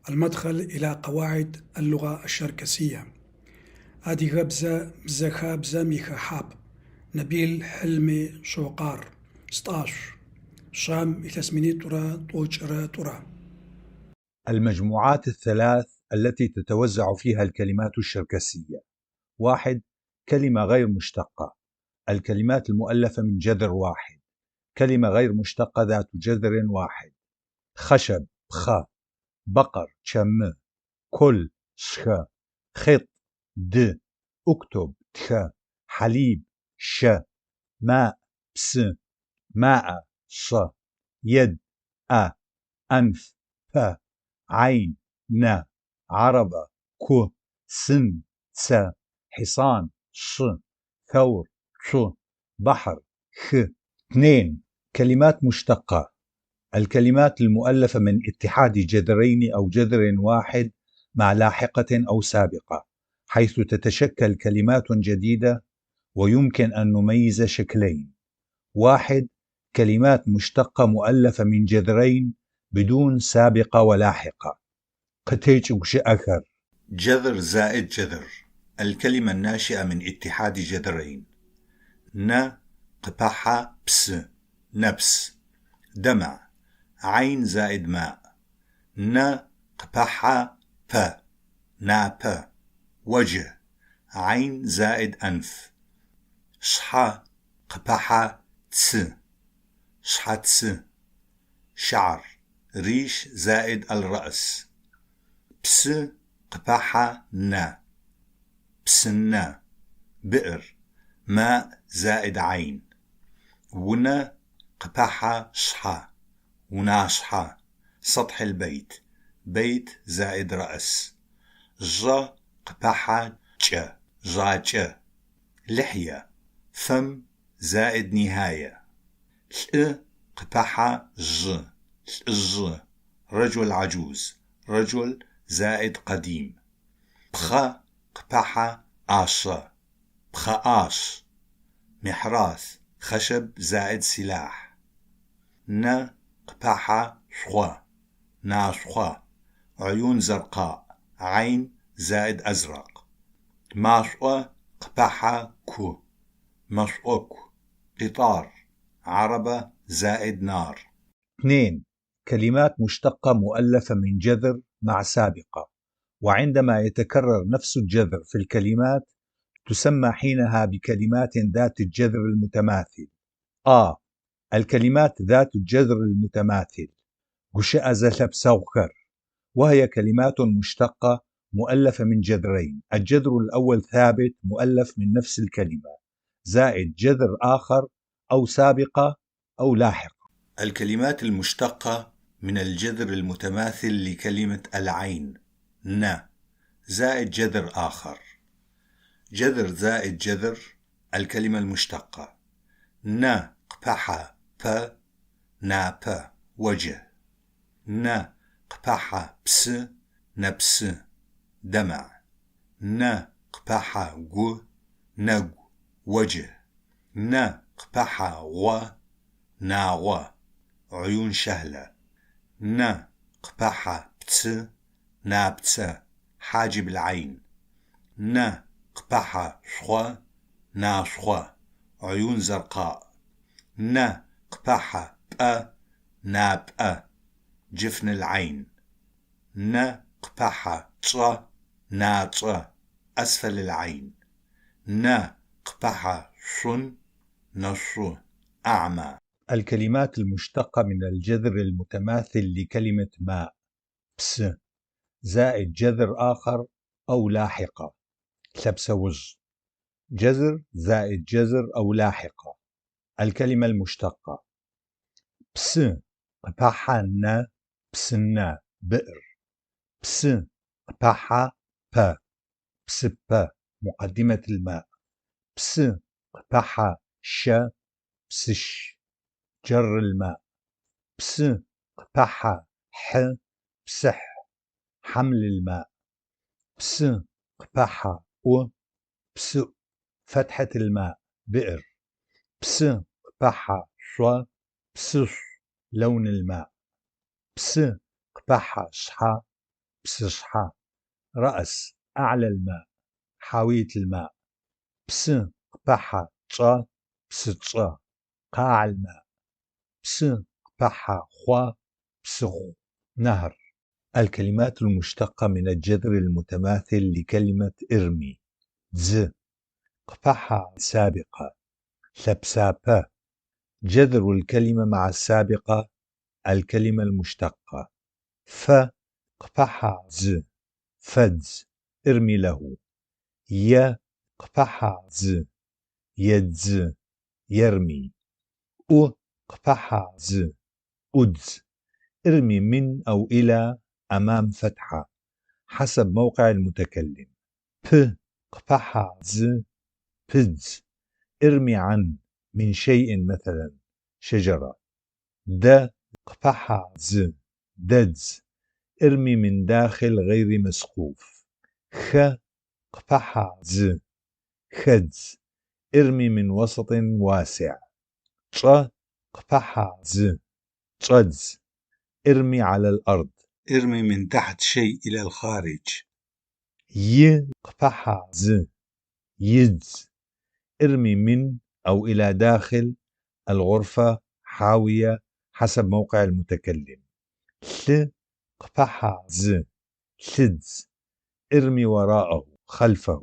المدخل إلى قواعد اللغة الشركسية. Адыгэбзэ бзэхабзэм ихэхьапӏ. Набил Хьилми Шокъар. Стӏашъу. Шам илъэс минитӏурэ тӏокӏырэ тӏурэ. المجموعات الثلاث التي تتوزع فيها الكلمات الشركسية: 1. كلمة غير مشتقة، الكلمات المؤلفة من جذر واحد، كلمة غير مشتقة ذات جذر واحد: خشب خ، بقر شم، كل شخ، خط د، اكتب تخ، حليب ش، ماء بس، ماء ص، يد أ، أنف پ، عين ن، عربة ك، سن س، حصان ش، ثور ث، بحر خ. 2. كلمات مشتقة، الكلمات المؤلفة من اتحاد جذرين أو جذر واحد مع لاحقة أو سابقة، حيث تتشكل كلمات جديدة، ويمكن أن نميز شكلين: 1. كلمات مشتقة مؤلفة من جذرين بدون سابقة ولاحقة. قتيج أخر. جذر زائد جذر، الكلمة الناشئة من اتحاد جذرين: ن قپحة بس، نبس، دمع، عين زائد ماء، ن قپحة پ، ناب، وجه، عين زائد أنف، شحة قپحة تس، شحتس، شعر، ريش زائد الرأس، بس قپحة ن، بسنة، بئر، ماء زائد عين، ون قپحة شحة، وناشحة، سطح البيت، بيت زائد رأس، ج قپحة ج، جاج، لحية، فم زائد نهاية، ل قپحة ج، ج، رجل عجوز، رجل زائد قديم، بخ قپحة آش، بخآش، محراث، خشب زائد سلاح، ن قپحة شخو، ناشخو، عيون زرقاء، عين زائد أزرق، ماشو قپحة كو، مشوك، قطار، عربة زائد نار. 2. كلمات مشتقة مؤلفة من جذر مع سابقة، وعندما يتكرر نفس الجذر في الكلمات تسمى حينها بكلمات ذات الجذر المتماثل. الكلمات ذات الجذر المتماثل گوشئ زەلهپسەغوخەر، وهي كلمات مشتقة مؤلفة من جذرين، الجذر الأول ثابت مؤلف من نفس الكلمة زائد جذر آخر أو سابقة أو لاحقة. الكلمات المشتقة من الجذر المتماثل لكلمة العين ن زائد جذر آخر، جذر زائد جذر، الكلمة المشتقة: ن قپحة پ، ناب، وجه، ن قپحة بس، نبس، دمع، ن قپحة گ، نگ، وجه، ن قپحة غ، ناغ، عيون شهلة، ن قپحة بتس، نابتس، حاجب العين، ن قپحة شخ، ناشخ، عيون زرقاء، ن قپحة پ، ناب، جفن العين، ن قپحة ط، ناط، أسفل العين، ن قپحة شن، نش، أعمى. الكلمات المشتقة من الجذر المتماثل لكلمة ماء بس زائد جذر آخر أو لاحقة لبسوج، جذر زائد جذر أو لاحقة. الكلمة المشتقة: بس قپحة ن، بسنة، بئر، بس قپحة پ، بسب، مقدمة الماء، بس قپحة ش، بسش، جر الماء، بس قپحة ح، بسح، حمل الماء، بس قپحة أ، بسؤ، فتحة الماء، بئر، بس قپحة شو، بسش، لون الماء، بس قپحة شحة، Псышъхьэ, رأس أعلى الماء، حاوية الماء. Псы къыпэхьэ чӏэ, псычӏэ, قاع الماء. Псы къыпэхьэ хъо, псыхъу, نهر. الكلمات المشتقة من الجذر المتماثل لكلمة ارمي: дзы, къыпэхьэ سابقة، лъэпсапэ, جذر الكلمة مع السابقة الكلمة المشتقة. ф къыпэхьэ дзы, фэдз, ارمي له. е къыпэхьэ дзы, едзы, يرمي. ӏу къыпэхьэ дзы, ӏудз, ارمي من أو إلى أمام فتحة حسب موقع المتكلم. п къыпэхьэ дзы, пыдз, ارمي عن من شيء مثلا شجرة. д къыпэхьэ дзы, дэдз, ارمي من داخل غير مسقوف. х къыпэхьэ дзы, хэдз, ارمي من وسط واسع. чӏэ къыпэхьэ дзы, чӏэдз, ارمي على الأرض. ارمي من تحت شيء إلى الخارج. и къыпэхьэ дзы, идз, ارمي من أو إلى داخل الغرفة، حاوية حسب موقع المتكلم. лъы къыпэхьэ дзы, лъыдз, ارمي وراءه، خلفه.